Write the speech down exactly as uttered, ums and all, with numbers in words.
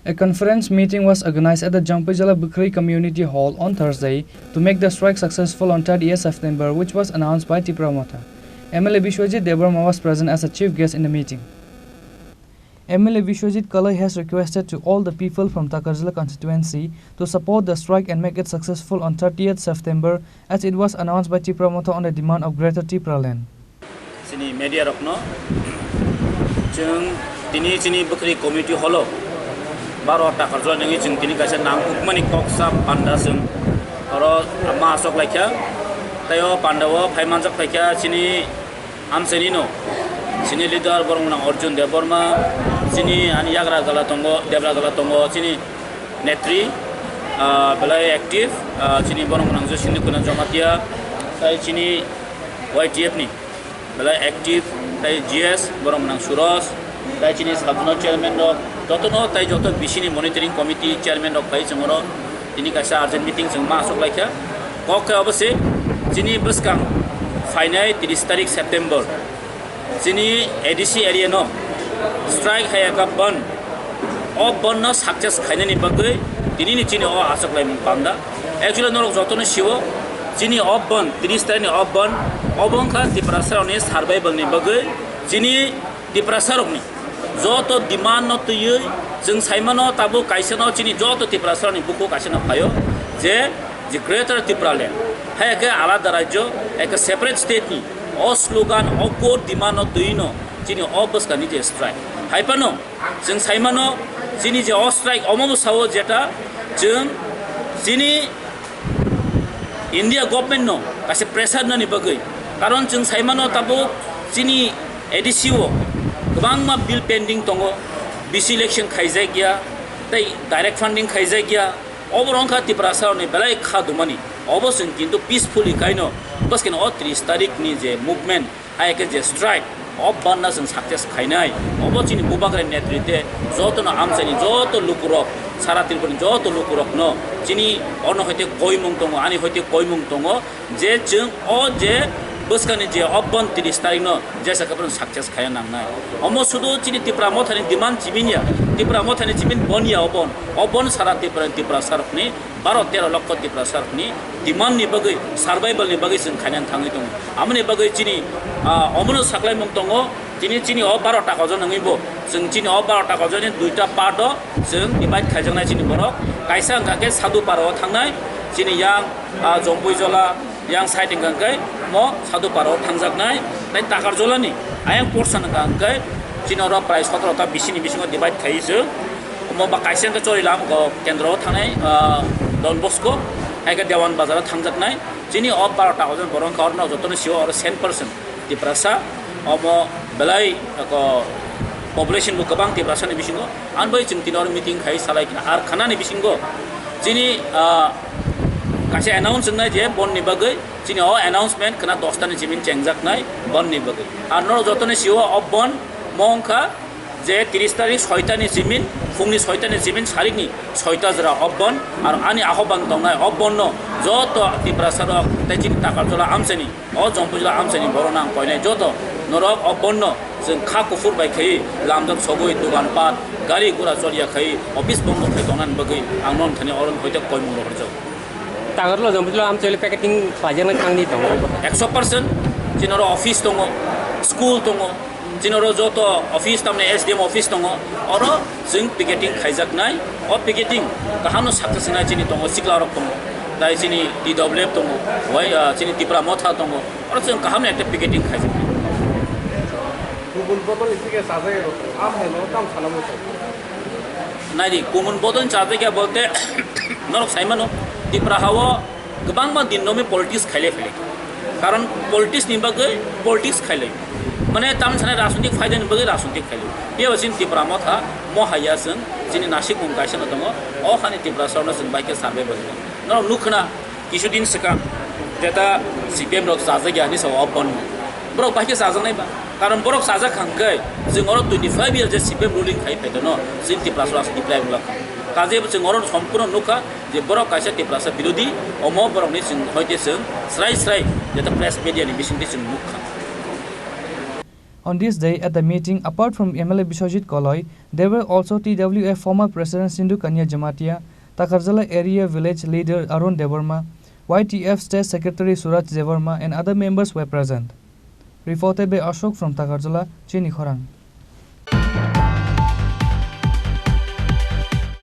A conference meeting was organized at the Jampuijala Bukhri Community Hall on Thursday to make the strike successful on thirtieth September, which was announced by Tipra Motha. M L A Biswajit Debbarma was present as a chief guest in the meeting. M L A Biswajit Kalai has requested to all the people from Takarjala constituency to support the strike and make it successful on thirtieth September, as it was announced by Tipra Motha on the demand of Greater Tipraland. Chini media rokno chwng tini chini bwkhri committee holo baro takar jora nangwi chwng tini kaisa nangkukmani kok sa panda chwng oro ma aswk laikha. Tei o panda o phai manjak phaikha chini amchaini no, chini leader borok nang Arjun Debbarma, chini ani yagra gala tongo, debra gala tongo, chini netri, ah, belai active, ah, chini borok nang Josindra Kuna Jamatia, tei chini Y T F ni belai active, tei G S, borok nang Suros, tei chini sabjuna chairman rok, jotono tei joto B C ni monitoring committee chairman rok bai chwng oro tini kaisa urgent meeting chwng ma aswk laikha. Kok khe obo se chini bwskang phainai tris tarik September chini A D C area no strike hai eka bandh. O bandh no success khainani bagwi tinini chini o aswk laimung panda. Actually norok jotono sio chini o bandh, tris tarik ni o bandh, obo wngkha Tiprasa rokni survival ni bagwi chini Tiprasa rokni joto demand no twiwi chwng saimano tabuk kaisa no chini joto Tiprasa rokni bukhuk kaisa no phaio je, je Greater Tipraland hai khe alada rajyo, hai khe separate state ni o slogan, o core demand no twiwi no chini o bwskangni je strike hai phano chwng saimano chini je o strike omo bwsao jeta chwng chini India government no kaisa pressure nani bagwi, karon chwng saimano tabuk chini A D C o kwbangma bill pending tongo, B C election khaijak ya, tei direct funding khaijak ya, obo wngkha Tiprasa rokni belai kha dumani, obo chwng kintu peacefully kaino bwskeno o tris tarik ni je movement, hai khe je strike, o bandh no chwng success khainai. Obo chini Bubagra netrite jotono amchaini joto lukurok, sara Tripurani joto lukurokno chini ono hoite koimung tongo, ani hoite koimung tongo je chwng o je bwskangni je o bandh tris tarik no jesa khe bono success khaiya nangnai. Omo sudu chini Tipra Mothani demand chiming ya, Tipra Mothani chiming bandh ya o bandh, o bandh sara Tripurani Tiprasa rokni baro tero lokho Tiprasa rokni demand ni bagwi, survival ni bagwi chwng khainani thangwi tongo. Amoni bagwi chini, ah, omono saklaimung tongo, chini, chini o baro ta kojon wngwi bo, chwng chini o baro ta kojon ni duita part o chwng divide khaijaknai chini borok. Kaisa wngkha khe Sadhu Para o thangnai, chini yang, ah, Jompuijola, yang side wngkha khe mo Sadhu Para o thangjaknai, tei Takarjola ni ayang portion wngkha khe chini oro prai sotro ta bisi ni bisingo divide khaiwi chwng. Omo ba kaisa wngkha Chorilam go kendro o thangnai, ah, Don Bosco, hai khe Dewan Bazar o thangjaknai. Chini o baro ta kojon borok wngkha oro no jotono sio oro cent percent Tiprasa. Omo belai ko population bo kwbang Tiprasa ni bisingo. Ani bai chwng tini oro meeting khai salai kha. Ar khana ni bisingo chini, ah, kaisa announce wngnai je bandh ni bagwi. Chini o announcement khna dosta ni simin chengjaknai bandh ni bagwi. Ar norok jotono sio o bandh mo wngkha je tris tarik soita ni simin, phungni soita ni simin sarikni soita jora o bandh. Ar ani ahoban tongnai o bandh no joto Tiprasa rok tei chini Takarjola amchaini, o Jompuijala amchaini borok nang koinai joto norok o bandh no chwng kha kuphur bai khai lamjak sogwi dogan pat gari gura choliya khai office bondo khai tongnani bagwi ang non thani oro hoite koimung rohorjak. Takarjala Jompuijala amchaini picketing khlaijaknai thangwi tongo. Ekso percent chini oro office tongo, school tongo, chini oro joto office tamni S D M office tongo, oro chwng picketing khaijaknai. O picketing kaham no success wngnai chini tongo, sikla rok tongo, tai chini T W F tongo, wai, ah, chini Tipra Motha tongo, oro chwng kaham no ekta picketing khaijaknai. Kubun bodol ni theke sajagwi rw tongo, amo hai no tamo sana muchung. Naidi, kubun bodol ni sajagya bolte norok saimano, Tipra hao kwbangma din nomi politics khailai phailai. Karon politics ni bagwi politics khailai. Mane tamni sanai rajnitik phaida ni bagwi rajnitik khailai. Phiya ba chini Tipra Motha, mo haiya chwng, chini nasikmung kaisa no tongo, o hani Tiprasa rokno chwng bai khe survival. Norok nukha na, Kisu din swkang jeta C P M rok chajak ya hinwi sa o bandh no. Borok bai khe chajaknai ba. Karon borok chajak kha hwnkhe chwng oro twenty five year je C P M ruling khai phaito no, chwng Tiprasa rok deprive wngla kha. Kaje bo chwng oro sompurno nukha je borok kaisa Tiprasa birodhi, omo borokni chwng hoite chwng srai srai jeta press media ni bisingtwi chwng nukha. On this day, at the meeting, apart from M L A Biswajit Koloi, there were also T W F former President Sindhu Kanya Jamatia, Takarjala area village leader Arun Debbarma, Y T F State Secretary Suraj Debbarma, and other members were present. Reported by Ashok from Takarjala, Chini Khorang.